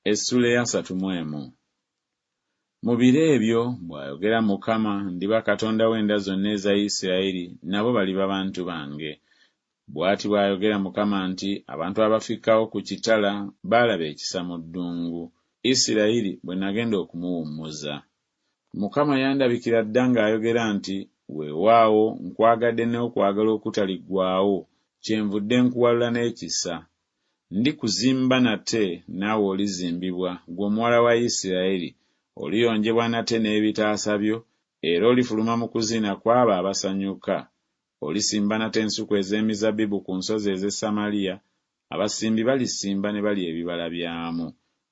Essuula ey'asatu mu emu. Mu biro ebyo, bw'ayogera Mukama, ndiba Katonda w'enda zonna eza Isiraeri, nabo baliba bantu bange. Bw'ati bw'ayogera Mukama nti Abantu abafikkawo ku kitala baalaba ekisa mu ddungu, Isiraeri bwe nagenda okumuwummuza. Mukama yandabikira dda ng'ayogera nti Weewaawo, nkwagadde n'okwagala okutaliggwaawo, kyenvudde nkuwalula n'ekisa. Ndikuzimba nate, naawe olizimbibwa, ggwe omuwala wa Isiraeri, oliyonjebwa nate n'ebitaasa byo, era olifuluma mu kuzina ku abo abasanyuka. Olisimba nate ensuku ez'emizabbibu ku nsozi ez'e Samaliya, abasimbi balisimba ne balya ebibala byamu.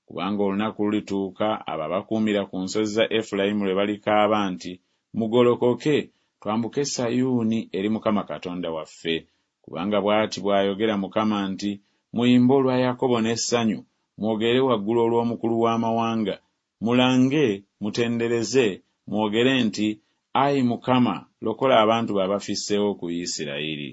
Kubanga olunaku lulituuka abo abakuumira ku nsozi za Efulayimu lwe balikaaba nti Mugolokoke, twambuke Sayuuni eri Mukama Katonda waffe. Kubanga bw'ati bw'ayogera Mukama nti Muyimbe olwa Yakobo n'essanyu, mwogere waggulu olw'omukulu w'amawanga, mulange, mutendereze, mwogere nti Ayi Mukama, lokola abantu bo abafisseewo ku Isirayiri.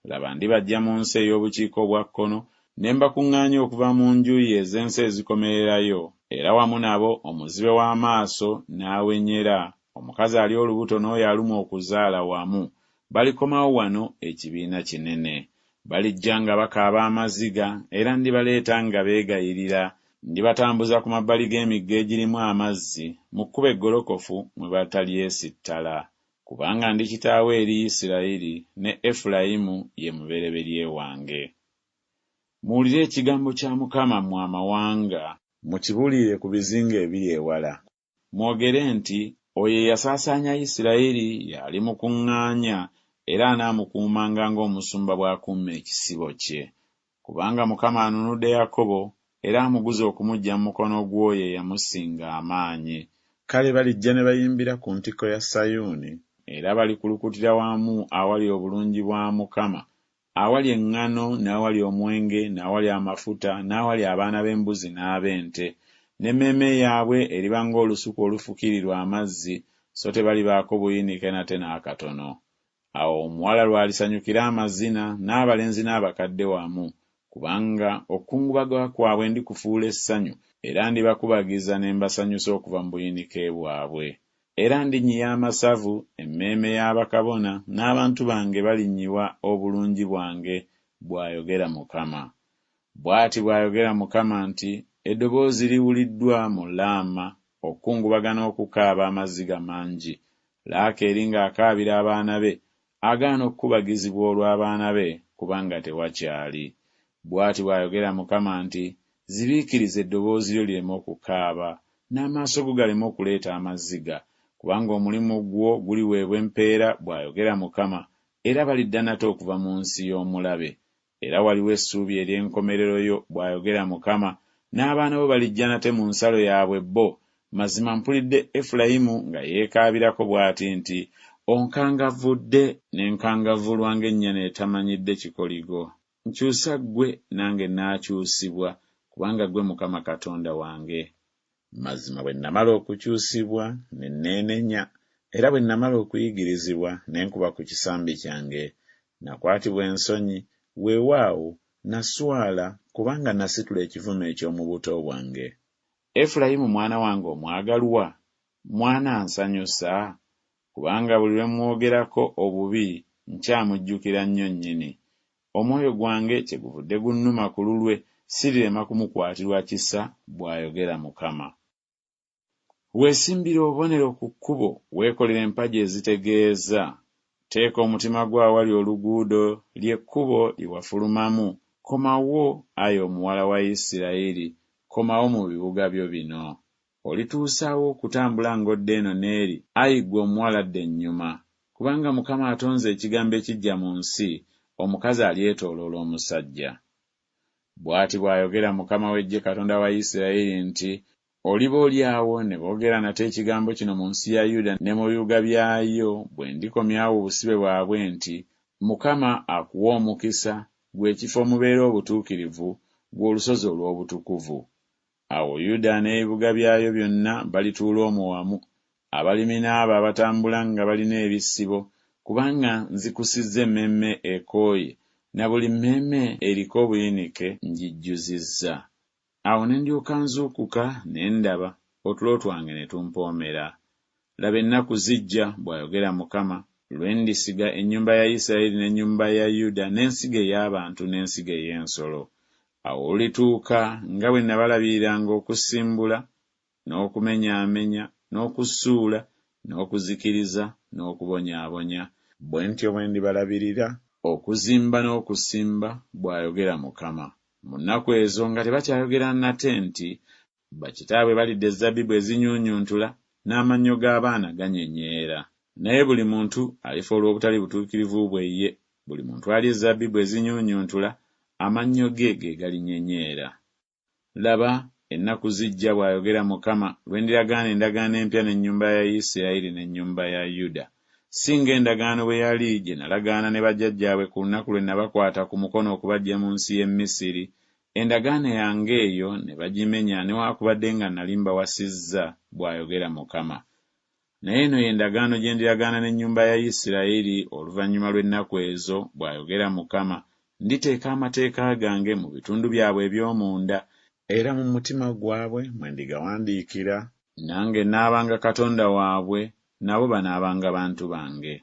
Laba, ndibaggya mu nsi ey'obukiika obwa kkono, ne mbakuŋŋaanya okuva mu njuyi ez'ensi ezikomererayo, era wamu nabo omuzibe w'amaaso n'awenyera, omukazi ali olubuto n'oyo alumwa okuzaala wamu, balikomawo wano ekibiina kinene. Balijja nga bakaaba amaziga, era ndibaleeta nga beegayirira, ndibatambuza ku mabbali g'emigga egirimu amazzi, mu kkubo eggolokofu mwe batalyesittala. Kubanga ndi kitaawe eri Isirayiri, ne Efulayimu ye mubereberye wange. Muwulire ekigambo kya Mukama, mmwe amawanga, mukibuulirire ku bizinga ebiri ewala. Mwogere nti Oyo eyasaasaanya Isirayiri y'alimukuŋŋaanya, era anaamukuumanga ng'omusumba bw'akuuma ekisibo kye. Kubanga Mukama anunudde Yakobo, era amuguze okumuggya mu mukono gw'oyo eyamusinga amaanyi. Kale balijja ne bayimbira ku ntikko ya Sayuuni, era balikulukutira wamu awali obulungi bwa Mukama, awali eŋŋano n'awali omwenge n'awali amafuta n'awali abaana b'embuzi n'ab'ente. N'emmeeme yaabwe eriba ng'olusuku olufukirirwa amazzi, so tebalibaako buyinike nate n'akatono. Awo omuwala lw'alisanyukira amazina, n'abalenzi n'abakadde wamu, kubanga okukungubaga kwabwe ndikufuula essanyu, era ndibakubagiza ne mbasanyusa okuva mu buyinike bwabwe. Era ndinyiya amasavu emmeeme ya bakabona, n'abantu bange balinyiwa obulungi bwange, bw'ayogera Mukama. Bw'ati bw'ayogera Mukama nti Eddoboozi liwuliddwa mu Laama, okukungubaga n'okukaaba amaziga mangi, Laakeeri ng'akaabira abaana be, agaana okukubagizibwa olw'abaana be, kubanga tewakyali. Bw'ati bw'ayogera Mukama nti Zibiikiriza eddoboozi lyo lireme okukaaba, n'amaaso go galeme okuleeta amaziga, kubanga omulimu gwo guliweebwa empeera, bw'ayogera Mukama, era balidda nate okuva mu nsi y'omulabe. Era waliwo essuubi ery'enkomerero yo, bw'ayogera Mukama, n'abaana bo balijja nate mu nsalo yaabwe bo. Mazima mpulidde Efulayimu nga yeekaabirako bw'ati nti Onkangavvudde, ne nkangavvulwa ng'ennyana etamanyidde kikoligo. Nkyusa ggwe, nange naakyusibwa, kubanga ggwe Mukama Katonda wange. Mazima bwe namala okukyusibwa, ne neenenya, era bwe namala okuyigirizibwa, ne nkuba ku kisambi kyange. Nakwatibwa ensonyi, weewaawo, naswala, kubanga nasitula ekivume eky'omu buto bwange. Efulayimu mwana wange omwagalwa? Mwana ansanyusa? Kubanga buli lwe mmwogerako obubi nkyamujjukira nnyo nnyini. Omwoyo gwange kyeguvudde gunnuma ku lulwe, sirirema kumukwatirwa kisa, bw'ayogera Mukama. Weesimbire obubonero ku kkubo, weekolere empagi ezitegeeza. Teeka omutima gwo awali oluguudo, lye kkubo lye wafulumamu, komawo, ayi omuwala wa Isirayiri, komawo mu bibuga byo bino. Olituusa wa okutambula ng'odda eno n'eri, ayi ggwe omuwala adda ennyuma? Kubanga Mukama atonze ekigambo ekiggya mu nsi, omukazi alyetooloola omusajja. Bw'ati bw'ayogera Mukama w'eggye Katonda wa Isirayiri nti Oliba oli awo ne boogera nate ekigambo kino mu nsi ya Yuda ne mu bibuga byayo bwe ndikomyawo obusibe bwabwe nti Mukama akuwe omukisa, ggwe ekifo omubeera obutuukirivu, ggwe olusozi olw'obutukuvu. Awo Yuda n'ebibuga byayo byonna balituula omwo wamu, abalimi n'abo abatambula nga balina ebisibo, kubanga nzikusizza emmeeme ekooye, na buli mmeeme eriko obuyinike ngijjuzizza. Awo ne ndyoka nzuukuka ne ndaba, otulo twange ne tumpoomera. Laba ennaku zijja, bw'ayogera Mukama, lwe ndisiga ennyumba ya Isiraeri n'ennyumba ya Yuda n'ensigo ey'abantu n'ensigo ey'ensolo. Awo olulituuka nga bwe nabalabiriranga okusimbula, n'okumenyaamenya, n'okusuula, n'okuzikiriza, n'okubonyaabonya, bwe ntyo bwe ndibalabirira okuzimba n'okusimba, bw'ayogera Mukama. Mu nnaku ezo nga tebakyayogera nate nti Bakitaabwe balidde ezzabbibu ezinyuunyuntula, n'amannyo g'abaana ganyenyeera. Naye buli muntu alifa olw'obutali butuukirivu bwe ye, buli muntu alya ezzabbibu ezinyuunyuntula, amannyo ge ge galinyenyeera. Laba, ennaku zijja, bw'ayogera Mukama, lwe ndiragaana endagaano empya n'ennyumba ya Isirayiri n'ennyumba ya Yuda, si ng'endagaano bwe yali gye nalagaana ne bajjajjaabwe ku lunaku lwe nabakwata ku mukono okubaggya mu nsi y'e Misiri, endagaano yange eyo ne bagimenya newaakubadde nga nali mbawasizza, bw'ayogera Mukama. Naye eno ye ndagaano gye ndiragaana n'ennyumba ya Isirayiri oluvannyuma lw'ennaku ezo, bw'ayogera Mukama, nditeeka amateeka gange mu bitundu byabwe eby'omunda, era mu mutima gwabwe mwe ndigawandiikira, nange naabanga Katonda waabwe, nabo banaabanga bantu bange.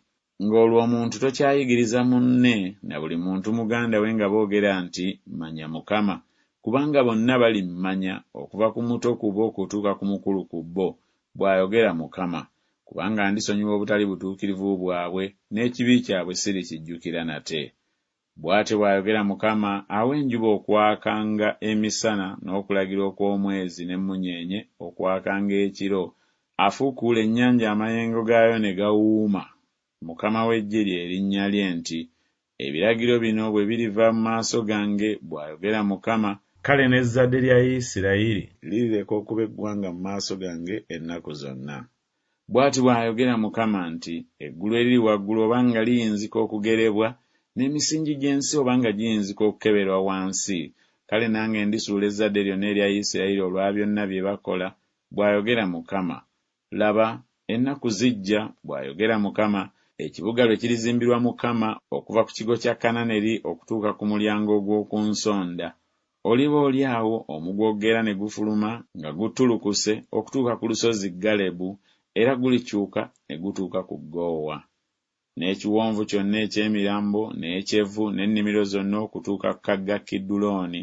Ng'olwo omuntu tokyayigiriza munne, na buli muntu muganda we nga boogera nti Manya Mukama, kubanga bonna balimmanya, okuva ku muto ku bo okutuuka ku mukulu ku bo, bw'ayogera Mukama, kubanga ndisonyiwa obutali butuukirivu bwabwe, n'ekibi kyabwe sirikijjukira nate. Bw'atyo bw'ayogera Mukama awa enjuba okwakanga emisana n'okulagira okw'omwezi n'emmunyeenye okwakanga ekiro, afuukuula ennyanja amayengo gaayo ne gawuuma, Mukama w'eggye lye linnya lye nti, Ebiragiro bino bwe biriva mu maaso gange, bw'ayogera Mukama, kale n'ezzadde lya Isirayiri lirireka okuba eggwanga mu maaso gange ennaku zonna. Bw'ati bw'ayogera Mukama nti, Eggulu eriri waggulu oba nga liyinzika okugerebwa, n'emisingi gy'ensi oba nga giyinzika okukeberwa wansi, kale nange ndisuula ezzadde lyonna erya Isirayiri olwa byonna bye bakola, bw'ayogera Mukama. Laba, ennaku zijja, bw'ayogera Mukama, ekibuga lwe kirizimbirwa Mukama okuva ku kigo kya Kananeri okutuuka ku mulyango ogw'oku nsonda. Oliba oli awo omugwa ogera ne gufuluma nga guttulukuse okutuuka ku lusozi Galebu, era gulikyuka ne gutuuka ku Goowa. N'ekiwonvu kyonna eky'emirambo, n'eky'evvu, n'ennimiro zonna okutuuka ku kagga Kidulooni,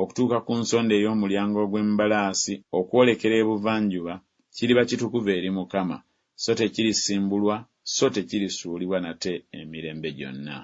okutuuka ku nsonda ey'omulyango ogw'embalaasi okwolekera ebuvanjuba, kiriba kitukuvu eri Mukama, so tekirisimbulwa so tekirisuulibwa nate emirembe gyonna.